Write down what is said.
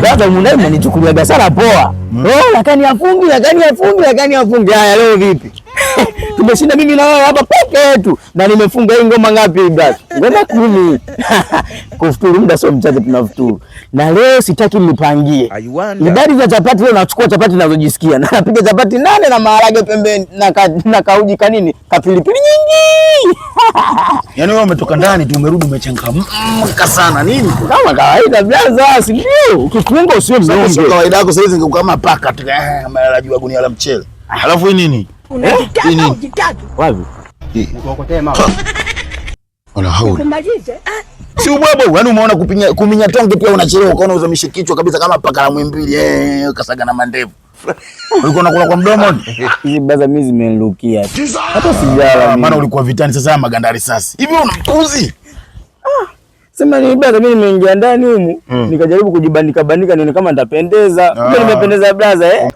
Brother, mundani mnanichukuliaga sana poa. Oh, lakini afungi, lakini afungi, lakini afungi. Haya, leo vipi? Tumeshinda mimi na wewe hapa peke yetu na nimefunga hii ngoma ngapi brother? Ngoma 10. Kufuturu muda sio mchache tunafuturu. Na leo sitaki mnipangie. Idadi za chapati leo nachukua chapati ninazojisikia. Na napiga chapati 8 na maharage pembeni na kauji kanini kapilipili nyingi. Yaani wewe umetoka ndani tu umerudi umechangamka sana nini? Kama kawaida brother, si ndio? Ukifunga usio mnyonge. Sio kawaida yako sasa hizi kama paka tu kama juu gunia la mchele. Alafu hii nini? Unajitaka ujitaki. Wapi? Nikuokotee mawe. Wala hauli. Nikumalize. Si ubwabwa, yaani umeona kupinya kuminya tonge pia unachelewa ukaona uzamishe kichwa kabisa kama paka la mwimbili kasaga na mandevu. Ulikuwa unakula kwa mdomo? Hizi brother mimi zimenirukia. Hata sijala mimi. Maana ulikuwa vitani sasa maganda risasi. Hivi una mpuzi? Sema ni brother, mimi nimeingia ndani humu nikajaribu kujibandika bandika nione kama nitapendeza. Kumbe nimependeza brother eh.